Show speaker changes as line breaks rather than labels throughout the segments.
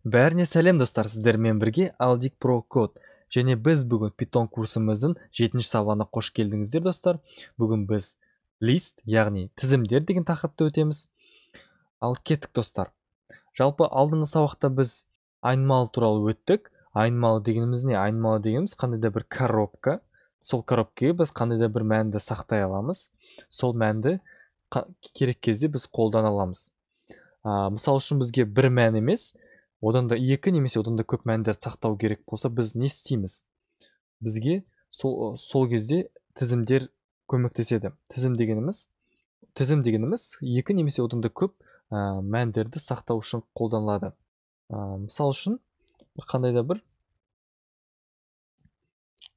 Бәріне сәлем, достар! Сіздермен бірге Aldik Pro Code. Және біз бүгін Python курсымыздың 7 сабағына қош келдіңіздер, достар. Бүгін біз list, яғни тізімдер деген тақырыпты өтеміз. Ал кеттік, достар. Жалпы алдыңғы сабақта біз айнымалы туралы өттік. Айнымалы дегеніміз не? Айнымалы дегеніміз қандай да бір коробка. Сол коробкаға біз қандай да бір мәнді сақтай аламыз. Сол мәнді керек кезде біз қолдана аламыз. Мысал үшін, бізге бір мән емес, одан да екі немесе одан да көп мәндерді сақтау керек болса, біз не істейміз? Бізге сол кезде тізімдер көмектеседі. Тізім дегеніміз екі немесе одан да көп мәндерді сақтау үшін қолданылады. Мысал үшін, қандай да бір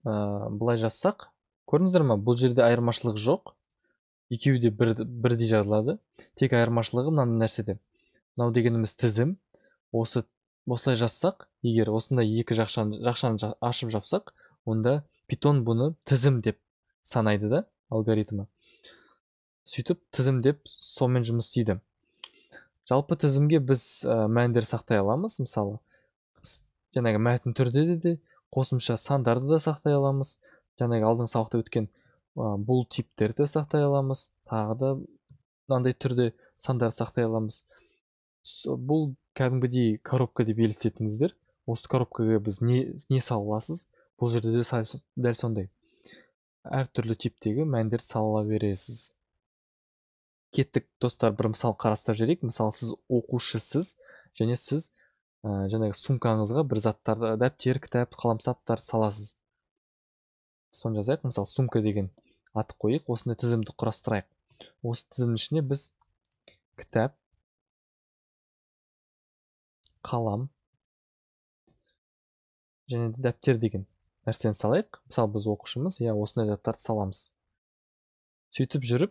былай жазсақ, көрдіңіздер ма, бұл жерде айырмашылық жоқ, екеуі де бірдей жазылады. Тек айырмашылығы мынандай нәрседе: мынау дегеніміз тізім. Осылай жазсақ, егер осындай екі жақшаны ашып жапсақ, онда Python бұны тізім деп санайды да, алгоритмі сөйтіп тізім деп сонымен жұмыс істейді. Жалпы тізімге біз мәндер сақтай аламыз. Мысалы, жаңағы мәтін түрде де, қосымша сандарды да сақтай аламыз, жаңағы алдыңғы сабақта өткен бұл типтерді сақтай аламыз, тағы да мынандай түрде сандарды сақтай аламыз. Бұл кәдімгідей коробка деп елестетіңіздер. Осы коробкаға біз не сала аласыз? Бұл жерде де дәл сондай әртүрлі типтегі мәндер сала бересіз. Кеттік, достар, бір мысал қарастырып жіберейік. Мысалы, сіз оқушысыз және сіз жаңағы сумкаңызға бір заттарды, дәптер, кітап, қаламсаптар саласыз. Соны жазайық. Мысалы, сумка деген ат қойық, осындай тізімді құрастырайық. Осы тізімнің ішіне біз кітап, қалам және де дәптер деген нәрсені салайық. Мысалы, біз оқушымыз, иә, осындай заттарды саламыз. Сөйтіп жүріп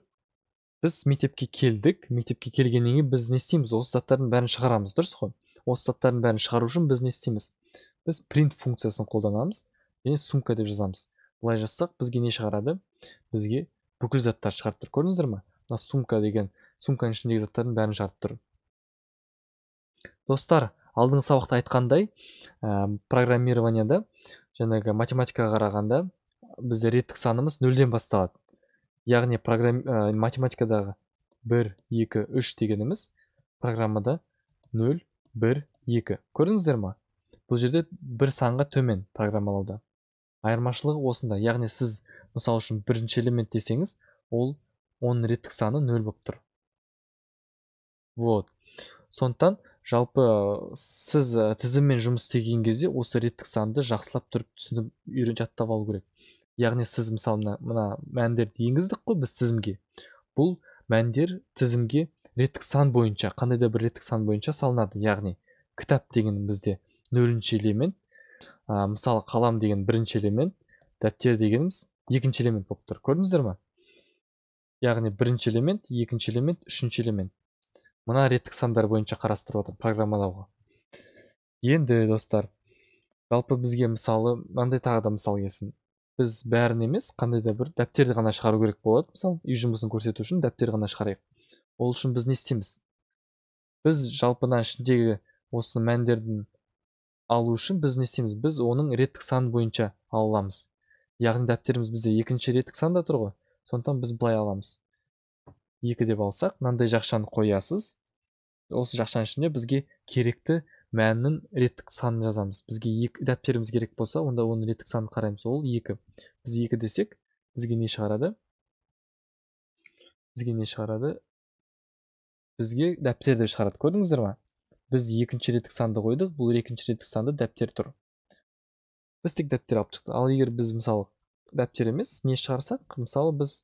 біз мектепке келдік. Мектепке келгеннен кейін біз не істейміз? Осы заттардың бәрін шығарамыз, дұрыс қой? Осы заттардың бәрін шығару үшін біз не істейміз? Біз print функциясын қолданамыз және сумка деп жазамыз. Былай жазсақ, бізге не шығарады? Бізге бүкіл заттар шығарып тұр, көрдіңіздер ма? Мына сумка деген, сумканың ішіндегі заттардың бәрін шығарып тұр. Достар, алдыңғы сабақта айтқандай, программированияда жаңағы математикаға қарағанда бізде реттік санымыз нөлден басталады. Яғни математикадағы 1, 2, 3 дегеніміз программада 0, 1, 2. Көрдіңіздер ма? Бұл жерде бір санға төмен программалауда. Айырмашылығы осында. Яғни сіз, мысал үшін, бірінші элемент десеңіз, ол оның реттік саны 0 болып тұр. Вот. Сондықтан жалпы сіз тізіммен жұмыс істеген кезде осы реттік санды жақсылап тұрып түсініп, үйрен, жаттап алу керек. Яғни сіз, мысалы, мына мәндерді енгіздік қой біз тізімге. Бұл мәндер тізімге реттік сан бойынша, қандай да бір реттік сан бойынша салынады. Яғни кітап деген бізде нөлінші элемент, мысалы, қалам деген бірінші элемент, дәптер дегеніміз екінші элемент болып тұр, көрдіңіздер ма? Яғни бірінші элемент, екінші элемент, үшінші элемент. Мына реттік сандар бойынша қарастырып отыр программалауға. Енді, достар, жалпы бізге, мысалы, мынандай тағы да мысал келсін. Біз бәрін емес, қандай да бір дәптерді ғана шығару керек болады. Мысалы, үй жұмысын көрсету үшін дәптер ғана шығарайық. Ол үшін біз не істейміз? Біз жалпы мына ішіндегі осы мәндердің алу үшін біз не істейміз? Біз оның реттік сан бойынша ала аламыз. Яғни дәптеріміз бізде екінші реттік санда тұр ғой, сондықтан біз былай аламыз: екі деп алсақ, мынандай жақшаны қоясыз. Осы жақшаның ішінде бізге керекті мәннің реттік санын жазамыз. Бізге екі дәптеріміз керек болса, онда оның реттік санын қараймыз, ол екі. Біз екі десек, бізге не шығарады? Бізге не шығарады? Бізге дәптер деп шығарады, көрдіңіздер ма? Біз екінші реттік санды қойдық, бұл екінші реттік санды дәптер тұр. Біз тек дәптер алып шықтық. Ал егер біз, мысалы, дәптер емес, не шығарсақ, мысалы, біз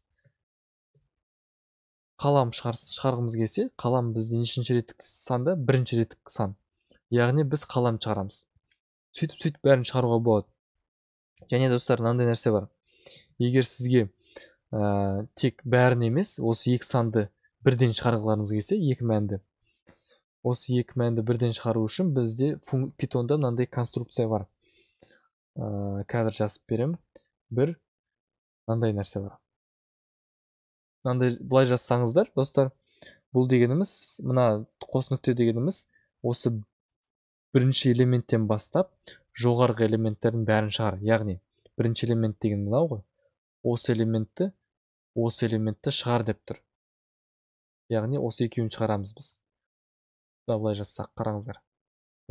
қалам шығарғымыз келсе, қалам бізде нешінші реттік санда? Бірінші реттік сан. Яғни біз қалам шығарамыз. Сөйтіп бәрін шығаруға болады. Және, достар, мынандай нәрсе бар: егер сізге тек бәрін емес, осы екі санды бірден шығарғыларыңыз келсе, екі мәнді, осы екі мәнді бірден шығару үшін бізде питонда мынандай конструкция бар. Қазір жазып беремін. Бір мынандай нәрсе бар, мынандай. Былай жазсаңыздар, достар, бұл дегеніміз, мына қос нүкте дегеніміз осы. Бірінші элементтен бастап жоғарғы элементтердің бәрін шығар. Яғни бірінші элемент деген мынау ғой. Осы элементті шығар деп тұр. Яғни осы екеуін шығарамыз біз. Былай жазсақ, қараңыздар.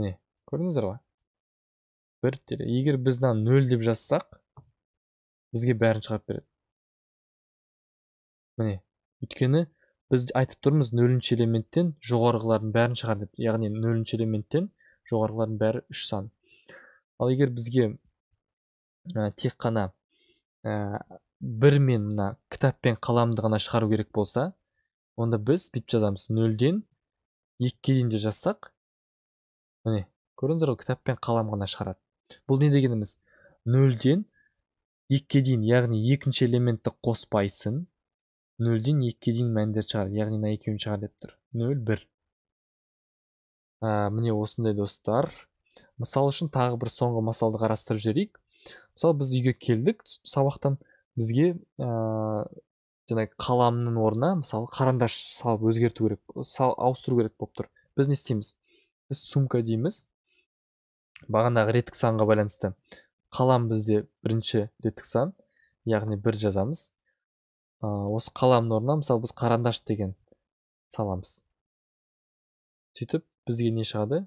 Міне, көрдіңіздер ғой? Бір тире. Егер біз мынаны 0 деп жазсақ, бізге бәрін шығарып береді. Міне, өйткені біз айтып тұрмыз 0-ші элементтен жоғарғылардың бәрін шығар деп. Яғни 0-ші элементтен жоғарғылардың бәрі 3 сан. Ал егер бізге тек қана бір мен мына кітап пен қаламды ғана шығару керек болса, онда біз бүйтіп жазамыз: 0-ден 2-ге дейін де жазсақ, міне, көрдіңіздер ғой, кітап пен қалам ғана шығарады. Бұл не дегеніміз? 0-ден 2-ге дейін, яғни екінші элементті қоспайсың, 0-ден 2-ге дейін мәндер шығар, яғни мына екеуін шығар деп тұр. 0, 1. Міне осындай, достар. Мысал үшін тағы бір соңғы мысалды қарастырып жіберейік. Мысалы, біз үйге келдік сабақтан, бізге жаңағы қаламның орнына мысалы қарандаш салып өзгерту керек, ауыстыру керек болып тұр. Біз не істейміз? Біз сумка дейміз. Бағанағы реттік санға байланысты қалам бізде бірінші реттік сан, яғни 1 жазамыз. Осы қаламның орнына мысалы біз қарандаш деген саламыз. Сөйтіп бізге не шығады?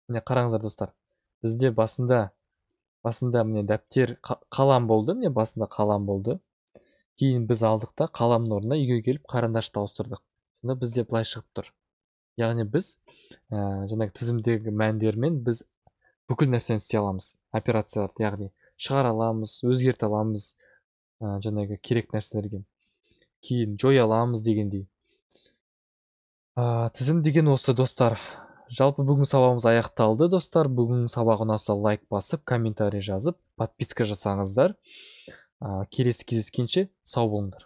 Міне, қараңыздар, достар. Бізде басында міне дәптер қалам болды, міне басында қалам болды. Кейін біз алдық та қаламның орнына үйге келіп қарандашты ауыстырдық. Сонда бізде былай шығып тұр. Яғни біз жаңағы тізімдегі мәндермен біз бүкіл нәрсені істей аламыз, операцияларды, яғни шығара аламыз, өзгерте аламыз, жаңағы керек нәрселерге. Кейін жоя аламыз дегендей. Тізім деген осы, достар. Жалпы бүгін сабағымыз аяқталды, достар. Бүгін сабақ ұнаса лайк басып, комментарий жазып, подписка жасаңыздар. Келесі кездескенше сау болыңдар.